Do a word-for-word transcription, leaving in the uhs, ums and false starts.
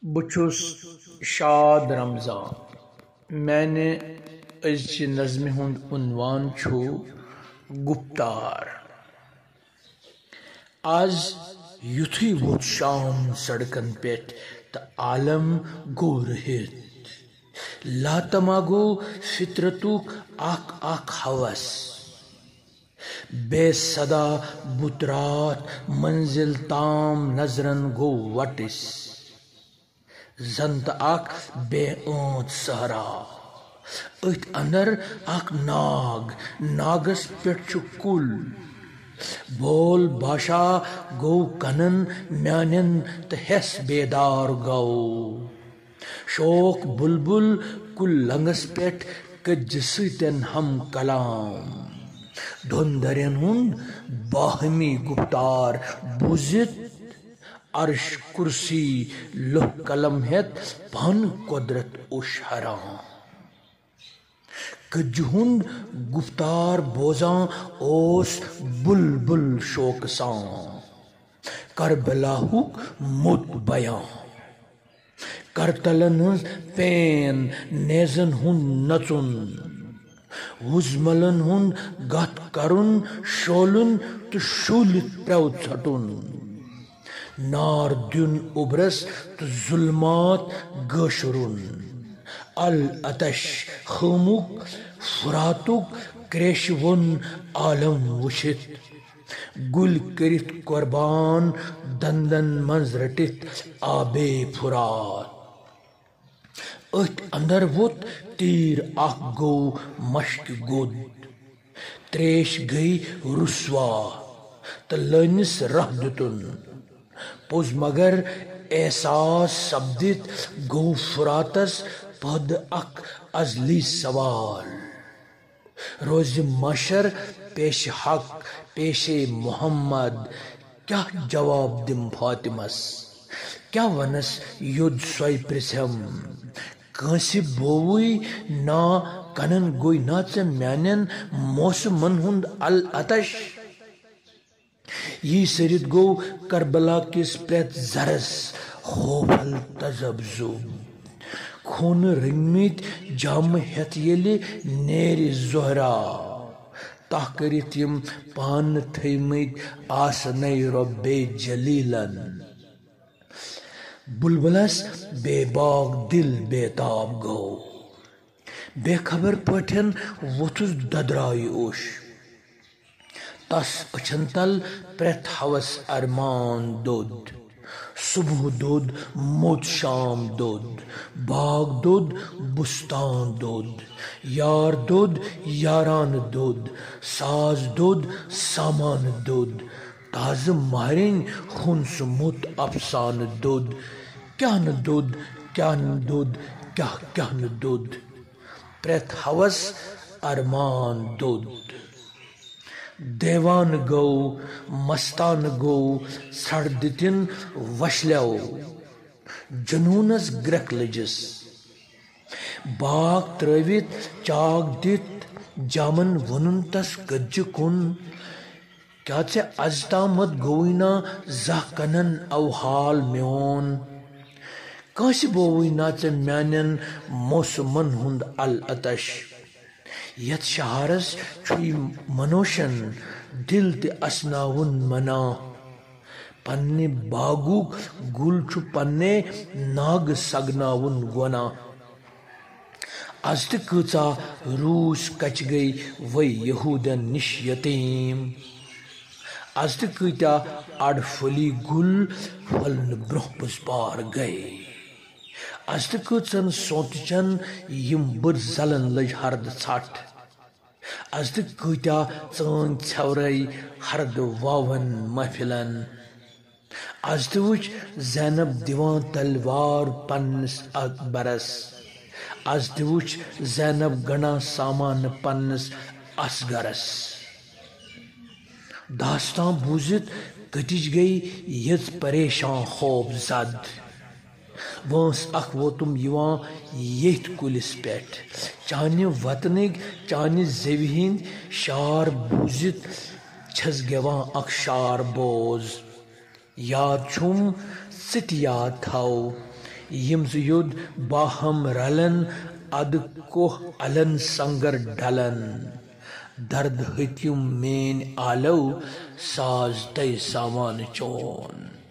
بہٕ چھُس شاد رمضان۔ میانہِ أزچہِ نظمہِ ہُنٛد عنوان چھُ گُپتار۔ از یُتھُے ووٚتھ شام سڑکن پٮ۪ٹھ تہٕ عالم گوٚو رٔہِتھ۔ لاتما گوٚو فطرتُک اکھ اکھ ہوس۔ بے صدا بُت راتھ منزل تام نظرن گوٚو وٹٕسۍ۔ زن تہٕ اکھ بے ٲنت صحرا۔ أتھۍ اندر اکھ ناگ، ناگس پٮ۪ٹھ چھُ کُل۔ بول باشا گوٚو کنن میانٮ۪ن تہٕ ہٮ۪س بیدار گوٚو۔ شوق بلبل کُل لنگس پٮ۪ٹھ کٔتجہِ سۭتٮ۪ن ہم کلام۔ دۄن درٮ۪ن ہُنٛد باہمی گُفتار بوٗزِتھ عرش کرسی لوہ قلم ہٮ۪تھ پن قدرت اوش حیران۔ کٔتجہِ ہُنٛد گُفتار بوزان اوس بلبل شوقہٕ سان کربلاہُک موٚت بیان۔ کرتلن ہٕنٛز پین، نیزن ہُنٛد نژُن، وُزملن ہُنٛد گتھ کرُن، شولُن تہٕ شوٗلِتھ پرٛو ژھٹُن۔ نار دیُن اوٚبرس تہٕ ظلمات گٲشرُن۔ العطش خٲمُک فراتُک کریشہِ ووٚن عالم وٕچھِتھ۔ گُلۍ کٔرِتھ قۄربان دندن منٛز رٔٹِتھ آبے فرات۔ أتھۍ اندر ووٚتھ تیٖر اکھ گوٚو مشکہِ گوٚد۔ تریش گٔے رسوا تہٕ لٲنِس راہ دیُتُن۔ پوٚز مگر احساس سپدِتھ گوٚو فراتس پٲدٕ اکھ ازلی سوال۔ روزِ محشر پیش حق، پیشے محمد، کیٛاہ جواب دِم فاطمس؟ کیٛاہ ونس یوٚد سۄے پرژھم؟ کٲنٛسہِ بووٕے نا کنن گوٚے نا ژےٚ میانٮ۪ن موسمن ہُنٛد العطش؟ یی سٔرِتھ گوٚو کربلا کِس پرٛٮ۪تھ زرس خوفل تذبذب۔ خوٗنہٕ رٔنگمٕتۍ جامہٕ ہٮ۪تھ ییٚلہِ نیرِ زہرا، تاہ کٔرِتھ یِم پانہٕ تھٲومٕتۍ آسنَے رۄبے جلیلن۔ بلبلس بے باک دل بے تاب گوٚو۔ بے خبر پٲٹھٮ۪ن ووٚتھُس ددرایہِ اوٚش۔ تس أچھن تل پرٛٮ۪تھ ہوس ارمان دوٚد۔ صبح دوٚد، موٚت شام دوٚد، باغ دوٚد، بُستان دوٚد، یار دوٚد، یاران دوٚد، ساز دوٚد، سامان دوٚد، تازٕ مہرِنۍ ہُن سُہ موٚت افسانہٕ دوٚد۔ کیٛاہ نہٕ دوٚد، کیٛاہ نہٕ دوٚد، کیٛاہ کیٛاہ نہٕ دوٚد۔ پرٛٮ۪تھ ہوس ارمان دوٚد۔ دیوان گوٚو، مستان گوٚو، ژھڑ دِتِن وشلیو۔ جنوٗنس گرٛٮ۪کھ لٔجِس۔ باغ ترٲوِتھ، چاک دِتھ، جامن ووٚنُن تس کٔتجہِ کُن، کیٛاہ ژےٚ از تامتھ گوٚوُے نا زانٛہہ کنن او حال میون؟ کٲنٛسہِ بووُے نا ژےٚ میانٮ۪ن موسمن ہُنٛد العطش؟ یتھ شہارس چھُے منوشن دل تہِ اسناوُن منع۔ پننہِ باغُک گُل چھُ پننے ناگہٕ سگناوُن گۄناہ۔ از تہِ کۭژاہ روٗس کچہِ گٔے وے یہودن نِش یتیٖم۔ از تہِ کۭتیاہ اڈ پھٔلی گُل پھٔلنہٕ برونٛہہ پٔز پار گٔے۔ از تہِ کۭژن سونتچن یِم بٔر زلن لٔج ہردٕ ژھٹھ۔ از تہِ کۭتیاہ ژٲنٛگۍ ژھٮ۪ورے ہردٕ واون محفلن۔ از تہِ وُچھ زینب دِوان تلوار پننِس اکبرس۔ از تہِ وُچھ زینب گنڈان سامان پننِس اصغرس۔ داستان بوٗزِتھ کٔتِج گٔے یٔژ پریشان خوف زد۔ وٲنٛس اکھ ووتُم یِوان ییٚتھۍ کُلِس پٮ۪ٹھ۔ چانہِ وطنٕکۍ، چانہِ زیوِ ہٕنٛدۍ شار بوٗزِتھ چھَس گٮ۪وان اکھ شار بوز۔ یاد چھُم، ژٕ تہِ یاد تھاو، یِم زٕ یوٚد باہم رلن، ادٕ کوہ الن سنگر ڈلن۔ درد ہتیم مین آلو، ساز تَے سامان چون۔